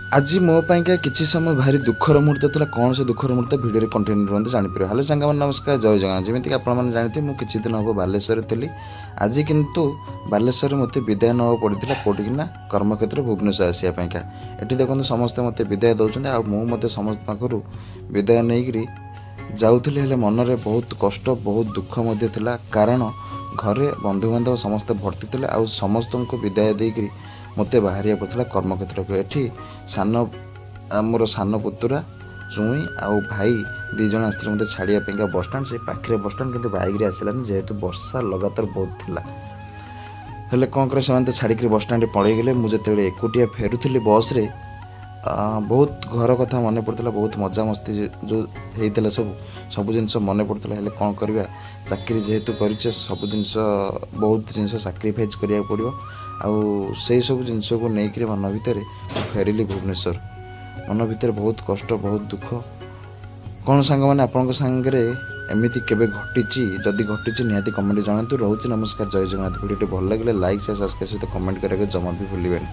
ଆଜି ମୋ ପାଇଁକା କିଛି ସମୟ ଭାରି ଦୁଃଖର ମୁହୂର୍ତ୍ତ ଥିଲା। କ'ଣ ସେ ଦୁଃଖର ମୁହୂର୍ତ୍ତ? ଭିଡ଼ିଓରେ କଣ୍ଟିନ୍ୟୁ ରୁହନ୍ତୁ, ଜାଣିପାରିବେ। ହ୍ୟାଲୋ ସାଙ୍ଗମାନେ, ନମସ୍କାର, ଜୟ ଜଗନ୍ନାଥ। ଯେମିତିକି ଆପଣମାନେ ଜାଣିଥିବେ, ମୁଁ କିଛି ଦିନ ହେବ ବାଲେଶ୍ୱରରେ ଥିଲି। ଆଜି କିନ୍ତୁ ବାଲେଶ୍ୱରରେ ମୋତେ ବିଦାୟ ନେବାକୁ ପଡ଼ିଥିଲା। କେଉଁଠିକି ନା କର୍ମକ୍ଷେତ୍ର ଭୁବନେଶ୍ୱର ଆସିବା ପାଇଁକା। ଏଠି ଦେଖନ୍ତୁ, ସମସ୍ତେ ମୋତେ ବିଦାୟ ଦେଉଛନ୍ତି ଆଉ ମୁଁ ମଧ୍ୟ ସମସ୍ତ ପାଖରୁ ବିଦାୟ ନେଇକରି ଯାଉଥିଲି। ହେଲେ ମନରେ ବହୁତ କଷ୍ଟ, ବହୁତ ଦୁଃଖ ମଧ୍ୟ ଥିଲା, କାରଣ ଘରେ ବନ୍ଧୁବାନ୍ଧବ ସମସ୍ତେ ଭର୍ତ୍ତି ଥିଲେ ଆଉ ସମସ୍ତଙ୍କୁ ବିଦାୟ ଦେଇକରି ମୋତେ ବାହାରିବାକୁ ପଡ଼ିଥିଲା କର୍ମକ୍ଷେତ୍ରକୁ। ଏଠି ସାନ ଆମର ସାନ ପୁତୁରା ଚୁଇଁ ଆଉ ଭାଇ ଦୁଇ ଜଣ ଆସିଥିଲେ ମୋତେ ଛାଡ଼ିବା ପାଇଁକା ବସଷ୍ଟାଣ୍ଡ। ସେଇ ପାଖରେ ବସଷ୍ଟାଣ୍ଡ, କିନ୍ତୁ ବାଇକ୍ରେ ଆସିଲାନି, ଯେହେତୁ ବର୍ଷା ଲଗାତାର ବହୁତ ଥିଲା। ହେଲେ କ'ଣ କରେ, ସେମାନେ ତ ଛାଡ଼ିକିରି ବସଷ୍ଟାଣ୍ଡରେ ପଳେଇଗଲେ। ମୁଁ ଯେତେବେଳେ ଏକୁଟିଆ ଫେରୁଥିଲି ବସ୍ରେ, ବହୁତ ଘର କଥା ମନେ ପଡ଼ୁଥିଲା। ବହୁତ ମଜାମସ୍ତି ଯେଉଁ ହେଇଥିଲା, ସବୁ ସବୁ ଜିନିଷ ମନେ ପଡ଼ୁଥିଲା। ହେଲେ କ'ଣ କରିବା, ଚାକିରି ଯେହେତୁ କରିଛେ, ସବୁ ଜିନିଷ, ବହୁତ ଜିନିଷ ସାକ୍ରିଫାଇସ୍ କରିବାକୁ ପଡ଼ିବ। ଆଉ ସେଇ ସବୁ ଜିନିଷକୁ ନେଇକରି ମନ ଭିତରେ ମୁଁ ଫେରିଲି ଭୁବନେଶ୍ୱର। ମନ ଭିତରେ ବହୁତ କଷ୍ଟ, ବହୁତ ଦୁଃଖ। କ'ଣ ସାଙ୍ଗମାନେ, ଆପଣଙ୍କ ସାଙ୍ଗରେ ଏମିତି କେବେ ଘଟିଛି? ଯଦି ଘଟିଛି, ନିହାତି କମେଣ୍ଟ ଜଣାନ୍ତୁ। ରହୁଛି, ନମସ୍କାର, ଜୟ ଜଗନ୍ନାଥ। ଭିଡ଼ିଓଟି ଭଲ ଲାଗିଲେ ଲାଇକ୍, ସେୟାର, ସବସ୍କ୍ରାଇବ୍ ସହିତ କମେଣ୍ଟ କରିବାକୁ ଜମା ବି ଭୁଲିବେନି।